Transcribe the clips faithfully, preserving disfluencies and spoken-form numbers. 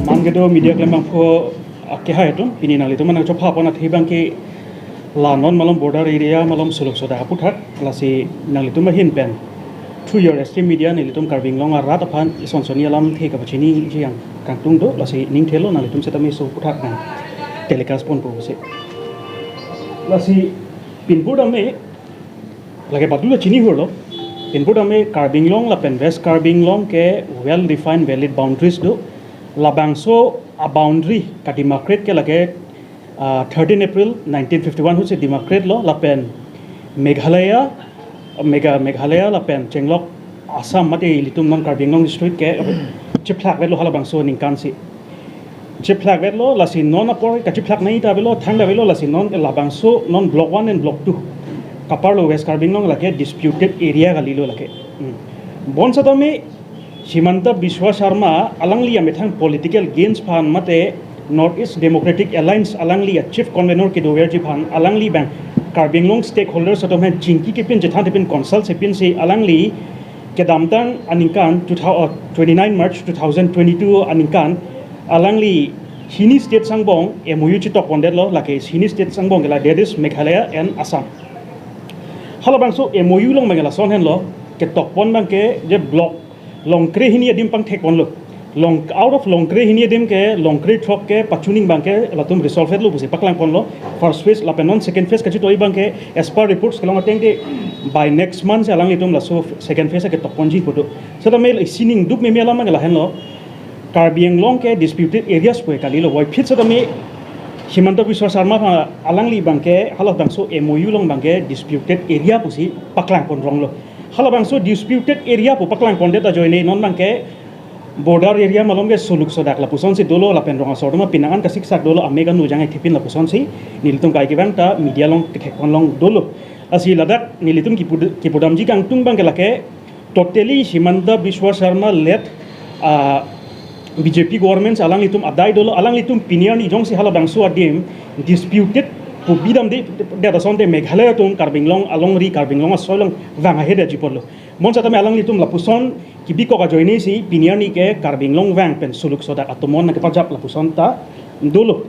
Mangkedo media klembangphu akehai atum, pini nanglitum nangchopha pon athe abangke la non malom border area malom suluk sodak aphuthak, lasi nanglitum ahin pen through your esteemed media nelitum Karbi Anglong arat aphan ison soni alamthe kapachiniji yang kangtung do, lasi ningthelo nanglitum setame laso aphuthak nang telecast ponpo pusi. Lasi pinpur tame lake patu ta chini hurlo. Pinpur tame Karbi Anglong lapen West Karbi Anglong ke well defined valid boundaries do. Labangso a boundary ka demarcate ke lake, ah, thirteen April nineteen fifty-one ahutsi demarcate lo, lapen Meghalaya, Mega, Meghalaya lapen chenglok Assam mate ilitum non Karbi Anglong district ke chiphlak vetlo halabangso aningkan si. Chiphlak vetlo, lasi non apor kachiphlak nangji ta avelo, thangta avelo, lasi non labangso non block one and block two kaparlo West Karbi Anglong lake disputed area kalilo lake. Hmm. Bonsetame Himanta Biswa Sarma alangli amethang political gains aphan mate North East Democratic Alliance alangli a chief convener kedoverji aphan alangli abang Karbi Anglong stakeholders atum aphan chingki kepin chethan kepin consult kepinsi alangli kedamtang aningkan two thousand, uh, twenty-nine March two thousand twenty-two aningkan alangli hini state sangbong M O U chetok pondetlo, lake hini state sangbong ke la, that is Meghalaya and Assam. Halabangso M O U along abang ke lason henlo, ketok pon abangke je block Longkre hini adim pangthek ponlo. Long, out of Longkre hini adim ke, Longkre throk ke pachuning abangke latum resolve lo pusi paklang ponlo. First phase lapen non second phase kachitoi abangke as per reports kelong ateng ke by next month si alanglitum laso second phase ketok ponji pu do. Setame isi ningduk meme alam ke lahenlo. Karbi Anglong ke disputed areas pu kalilo. Voiphit setame Himanta Biswa Sarma aphan alangli abangke halabangso M O U along abangke disputed area pusi paklang pon ronglo. Halabangso disputed area pu paklang pondet ajoine non abangke border area malom ke suluk sodak lapusonsi dolo lapen rong asor atum apinang an kasiksak dolo, amek anu jang ekthipin lapusonsi nelitum kai kevang ta media along kethek pon long dolo. Lasi ladak nelitum kipu-, kipudamji kangtung abangke lake totally Himanta Biswa Sarma led, ah, B J P government alanglitum adai dolo, alanglitum pini arni jongsi halabangso adim disputed pu bidamde, det asonte Meghalaya atum Karbi Anglong alongri, Karbi Anglong asoilong vang ahedetji ponlo. Bonsetame alanglitum lapuson kibikok ajoine si pini arni ke Karbi Anglong vang pen suluk sodak atomon nangkepajap lapuson ta dolo.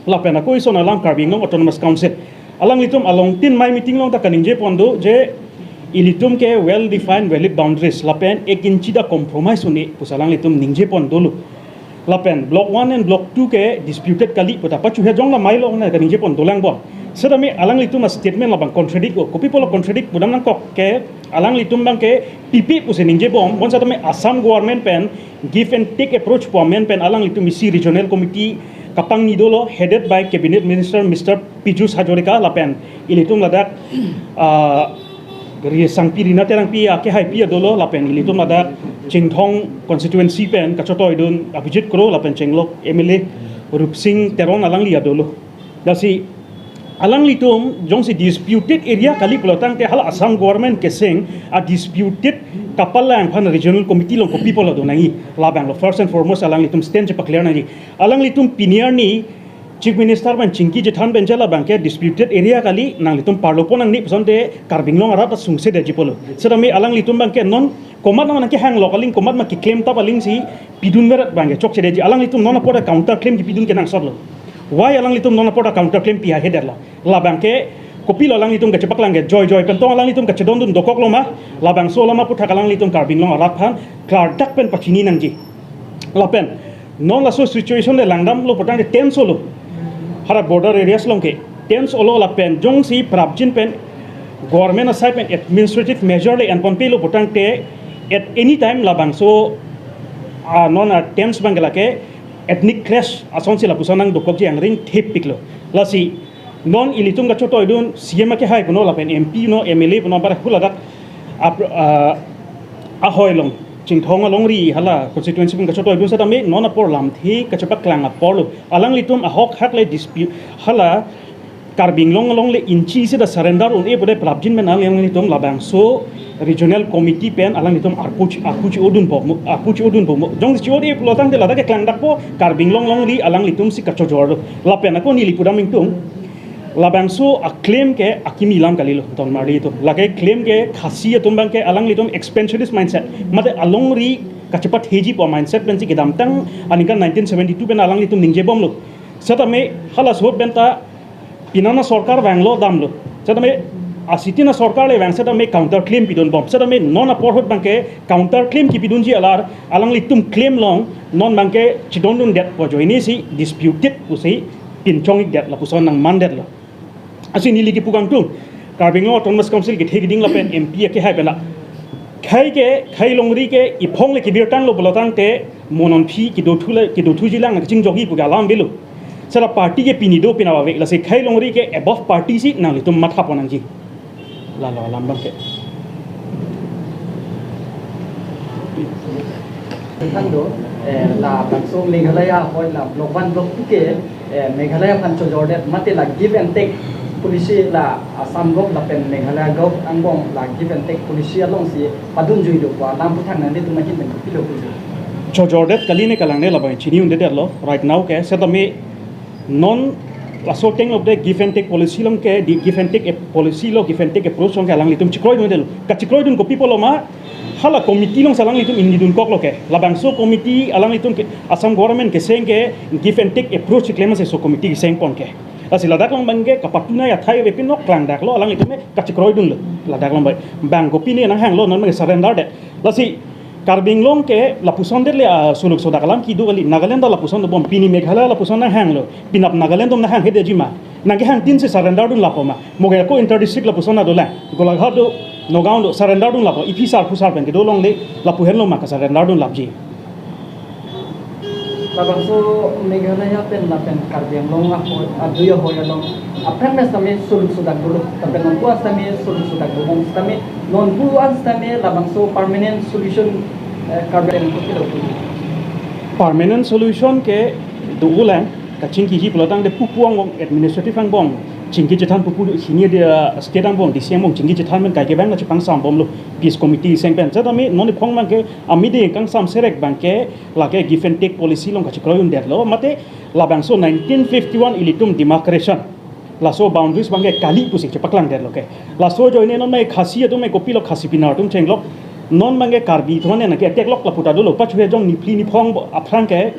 Lapen ako ison alam Karbi Anglong Autonomous Council alanglitum along tin mai meeting along ta kaningje pon do je ilitum ke well defined valid boundaries lapen ek inchi ta compromise un-e pusi alanglitum ningje pon dolo. Lapen block one and block two ke disputed kali pu ta pachuhe jong na mai lo na kaningje pon dolang bon. Setame alanglitum a statement labang contradict o. Kopi pulo contradict pudam nangkok ke alanglitum abangke pipe pusi ningje bom. Bonsetame Assam government pen give and take approach pu amen pen alanglitum isi regional committee kapangni dolo headed by cabinet minister Mister Piyush Hazarika lapen ilitum ladak, ah, Ri Sangpi Rina Terangpi akehaipi adolo lapen ilitum ladak Chinthong constituency pen kachotoi dun Abhijit Kro lapen chenglok M L A Rupsing Teron alangli adolo. Lasi alanglitum jongsi disputed area kali pulotangte hala Assam government keseng a disputed kapalang aphan regional committee along kopi pulo donangji, labanglo first and foremost alanglitum stand chepaclear nangji. Alanglitum pini arni Chief Minister pen chingki chethan pen je labangke disputed area kali, nanglitum parlo pon nangne pusonte Karbi Anglong arat asungse detji pulo. Setame alanglitum abangke non komat ma nangkehang lo kaling, komat ma keclaim tap aling si pidun meret abangke chokche detji. Alanglitum non apor ta counter claim kipidun kenangsotlo. Why alanglitum non apor ta counter claim pi ahedetlo? Labangke kopilo alanglitum kachepaklang ke joijoi pen tong alanglitum kachedondun dokoklo ma? Labangso alam aphuthak alanglitum Karbi Anglong arat aphan klardak pen pachini nangji. Lapen non laso situation le langdamlo putangte tense olo. Hara border areas along ke tense olo lapen jongsi prapjin pen government asai pen administrative measure le en ponpelo putangte at any time labangso, ah, non a tense abangke lake ethnic clash asonsi lapuson nangdokokji angring thepiklo. Lasi non ilitum kachotoi dun C M akehai puno lapen M P puno M L A puno bar huladak ap-, ah, ahoi along Chinthong alongri hala constituency pen kachotoi dun setame non apor lamthe kachepaklang aporlo. Alanglitum ahok hak le dispute hala Karbi Anglong along le inchi sita surrender un-e pude prapjin pen alanglitum labangso regional committee pen alanglitum arpu chi-, arpu chi-odunpo mo, arpu chi-odunpo mo. Jongsi chi-ode pulotangte ladak ke klangdakpo Karbi Anglong alongri alanglitum si kachojorlo. Lapen ako neli pudam ingtung. Labangso a claim ke akimi alam kalilo, ton marli atum. Lake claim ke Khasi atum abangke alanglitum expansionist mindset. Mate alongri kachepatheji pu mindset pensi kedamtang aningkan nineteen seventy-two pen alanglitum ningjebomlo. Setame hala ahut penta pinana sorkar vanglo damlo. Setame asitin asorkar le vang setame counter claim pidunbom. Setame non apor ahut abangke counter claim kipidunji alar alanglitum claim along non abangke chidondundet pu ajoinesi disputed pusi pinchong-ikdet lapuson nangmandetlo. Lasi neli kipu kangtung, Karbi Anglong Autonomous Council kethe keding lapen M P akehai pela. Khei ke, khei longri ke iphong le kebirtanglo pulo tangte mo non aphi kedothu le, kedothuji lang nangkachingjokji pu ke alam avelo. Seta party ke pini do pini ave, lasi khei longri ke above party si nanglitum matha pon nangji. Lalo alam abangke. Tangdo, eh, labangso Meghalaya ahoi la block one, block two ke, eh, Meghalaya aphan chojordet mate la give and take policy la Assam gov lapen Meghalaya gov angbong la give and take policy alongsi padunjui do pu alam aphuthak nanglitum ahin pen kopilo pujo? Chojordet kali ne kalang ne labang chini-un-edetlo right now ke, setame non laso ateng lote give and take policy along ke, di give and take ap-, policy lo, give and take approach along ke alanglitum chekroidundetlo. Kachekroidun kopi pulo ma, hala committee alongsi alanglitum ingnidunkoklo ke. Labangso committee alanglitum ke Assam government keseng ke give and take approach keklem si laso committee keseng pon ke. Lasi ladak along abangke kapatuna athai avepin, nok klangdaklo, alanglitum ke kachekroidunlo. Ladak along abang, bang kopine nanghanglo, non abang surrender det. Lasi Karbi Anglong ke lapuson det le, ah, suluk sodak alam kedo kali, Nagaland ta lapuson dobom, pini Meghalaya lapuson nanghanglo, penap Nagaland atum nanghanghedetji ma? Nangkehang tin si surrender dun lapo ma? Mo ke ako inter district lapuson ta dolang, Golaghat do, Nagaon do, surrender dun lapo, iphi sar phu sar pen kedo longle, lapu henlo ma kasurrender dun lapji? Labangso Meghalaya pen lapen Karbi Anglong ahoi, adui ahoi along aphrang mes tame suluk sodak dolo, lapen nonpu an tame suluk sodak dobom, tame nonpu an tame labangso permanent solution, eh, Karbi Anglong ke lo. Permanent solution ke do-olang, kachingkiji pulo tangte pupu angbong, administrative angbong chingki chethan, pupu senior de, uh, state angbong, D C angbong chingki chethan pen kaike abang la chepangsambomlo peace committee aseng pen. Setame non iphong abangke amide kangsam serek abangke lake give and take policy along kachekroidundetlo, mate labangso nineteen fifty-one ilitum demarcation, laso boundaries abangke kali pusi chepaklangdetlo ke. Laso ajoine non mai Khasi atum mai kopilo, Khasi pinar atum chenglok, non abangke Karbi atum ne nangke attack lok lapu ta dolo, pachu he jong niphli niphong bo aphrang ke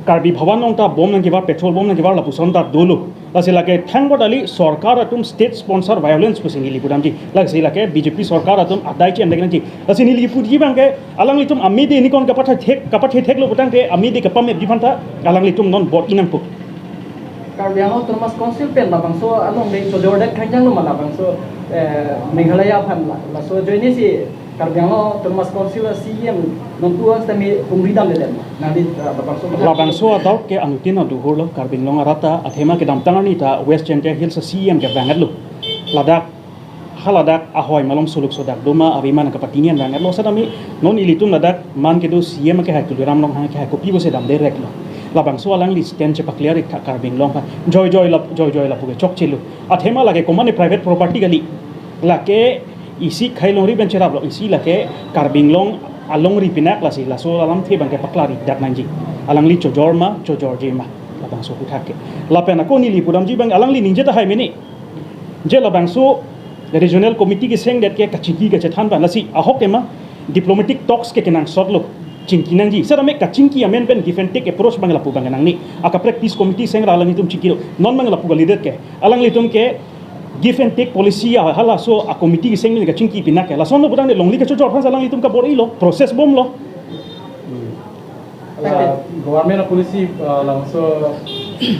Karbi Bhawan along ta bomb nangkevar, petrol bomb nangkevar lapuson ta dolo. Lasi lake thangbot ali sorkar atum state sponsor violence pusi neli pudamji. Lasi lake B J P sorkar atum adai che-endek nangji. Lasi neli pudamji abangke alanglitum amide nikon kapathe thek, kapathe theklo putangte amide kapamepji aphanta alanglitum non bor-i nangpo. Karbi Anglong Autonomous Council pen labangso along le chojordet khangjanglo ma labangso, eh, Meghalaya aphan la, laso ajoinesi Karbi Anglong Autonomous Council a C E M nonpu an tame pungri damledet ma? Nangli, ah, labangso, labangso a-doubt ke anuttin aduhurlo. Karbi Anglong arat ta, athema kedamtang arni ta West Jaintia Hills a C E M ke vang-etlo. Ladak, haladak ahoi malom suluk sodak doma, ave ma nangkapatini an vang-etlo. Setame non ilitum ladak man kedo C E M akehai Tuliram Ronghang akehai kopi pusi damde reklo? Labangso alangli stand chepaclear-ik tha Karbi Anglong aphan. Joijoi lap, joijoi lapu ke chokchelo. Athema lake komatne private property kali. Lake isi khei longri pen cheraplo, isi lake Karbi Anglong alongri pinak, lasi laso alamthe abangke paklar-ikdet nangji. Alangli chojor ma, chojorje ma, labangso aphuthak ke. Lapen ako neli pudamji abang alangli ningje tahai mene. Je labangso regional committee kesengdet ke kachingki kachethan abang, lasi ahok tema diplomatic talks ke kenangsotlo, chingki nangji. Setame kachingki amen pen give and take approach abang lapu abang nangne. Akaprek peace committee aseng ra alanglitum chingkilo. Non abang lapu kalidet ke. Alanglitum ke give and take policy a halaso a committee keseng neli kachingki pinak ke. Lasonlo putangte longle kachojor aphan alanglitum kabor-ilo, process bomlo. La government a policy, uh, labangso,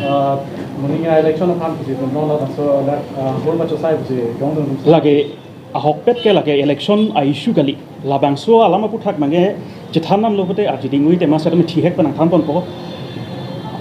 uh, moning a-election aphan pusi, non labangso la, uh, hol ma chosai pusi, dong dong. Lake ahokpet ke lake election a-issue kali. Labangso alam aphuthak abangke chethan damlo pute arjudingui tema setame thihek pen nangthan ponpo.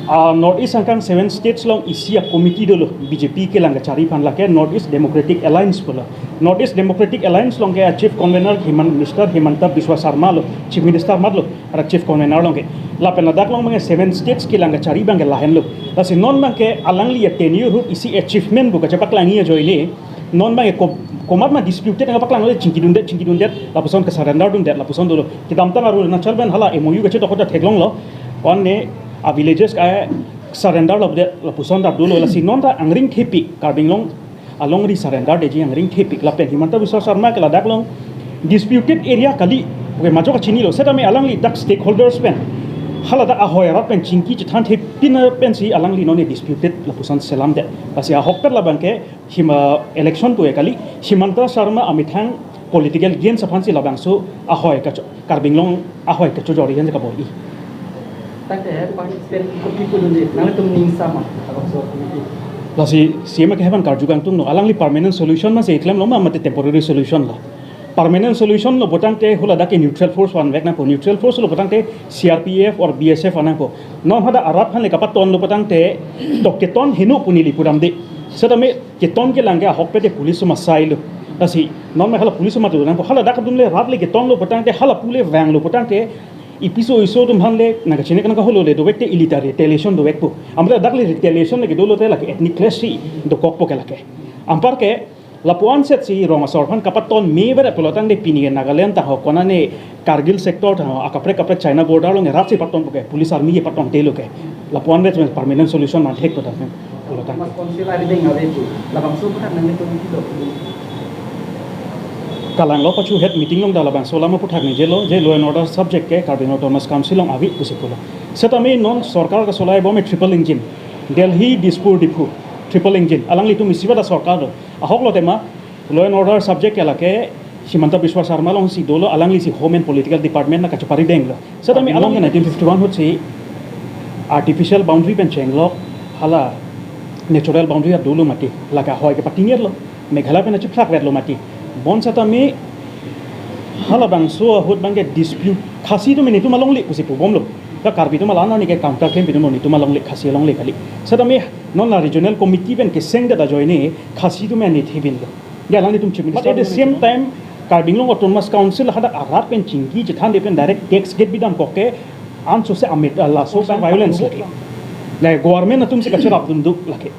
Ah, North East angkang seven states along isi a-committee dolo, B J P kelang kachari aphan, lake North East Democratic Alliance pulo. North East Democratic Alliance along ke a-chief convener Himan-, Mister Himanta Biswa Sarma lo, Chief Minister matlo, ara chief convener along ke. Lapen ladak along abangke seven states kelang kachari abangke lahenlo. Lasi non abangke alangli a-tenure ahut isi achievement pu kachepaklangji ajoine, non abangke ko-, komat ma disputed nangpaklanglo, chingkidundet, chingkidundet, lapuson ke-surrender dundet, lapuson dolo. Kedamtang Arunachal pen hala M O U kachedok ahut ta theklonglo. One a-villages ke surrender lodet, lapuson ta dolo. Lasi non ta angring thepik, Karbi Anglong alongri surrender detji angring thepik. Lapen Himanta Biswa Sarma ke ladak along disputed area kali. Okay, majok kachinilo, setame alangli dak stakeholders pen, haladak ahoi arat pen chingki chethanthe pin pensi alangli non disputed lapuson selamdet. Lasi ahokpet labang ke hima election pu kali, Himanta Sharma amethang political gains aphansi labangso ahoi kacho, Karbi Anglong ahoi kachojor ahin kabor-i. Tangte participant kopi pudunde, nangtum ning sama, abang so committee. Lasi C M ke hepan karju kangtungno, alangli permanent solution masi klemlo ma mate temporary solution lo. Permanent solution lo putangte haladak ke neutral force vanvek nangpo, neutral force lo putangte C R P F or B S F vanangpo. Non hadak arat aphan le kapatonlo putangte tok keton heno pu neli pudamde. Setame keton kelang ke ahokpet ke police atum asailo. Lasi non ma hala police atum nangpo, haladak atum le rat le ketonlo putangte, hala pu le vanglo putangte, ipiso iso atum aphan le nangkachini kanang kaholo le dovek te ili ta retaliation dovekpo. Amra dak le retaliation le kedolo te lake ethnic clash si dokokpo ke lake. Anparke lapu-an setsi rong asor aphan kapaton me bera pulotangte pini ke Nagaland ta ho konane Kargil sector ta ho akaprek kaprek China border along ratsi patonpo ke, police army ke patontelo ke. Lapu-an vet permanent solution manthek putangte pulotang. Mas council arideng ave pu, labangso putang nangtum kilo. Kalanglo pachu het meeting along ta labangso alam aphuthak nijelo, je law and order subject ke Karbi Anglong Autonomous Council along ave pusi pulo. Setame non sorkar kasolai bom e triple engine. Delhi, Dispur, Diphu, triple engine. Alanglitum isivet asorkar do. Ahoklo tema, law and order subject ke lake Himanta Biswa Sharma alongsi dolo, alanglisi Home and Political Department nangkachoparidenglo. Setame along ke nineteen fifty-one ahutsi artificial boundary pen chenglok, hala natural boundary adolo mati, lake ahoi ke patingerlo, Meghalaya pen achiphlak vetlo mati. Bonsetame halabangso ahut abang ke dispute Khasi atum netum alongle pusi pubomlo. Ka Karbi atum alanani ke counter claim pitum netum alongle, Khasi alongle kali. Setame non la regional committee pen kesengdet ajoine Khasi atum ne thibinlo. Ya, alanglitum Chief Minister. But at the same time, Karbi Anglong Autonomous Council hadak arat pen chingki chethanthe pen direct tax gate bidamkok ke ansose amit, ah, laso abang violence lake. La government atumsi kacherapdun duk lake.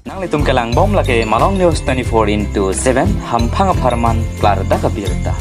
Nanglitum kelangbom lake Malong News twenty-four into seven, hamphang apharman klardak abirta.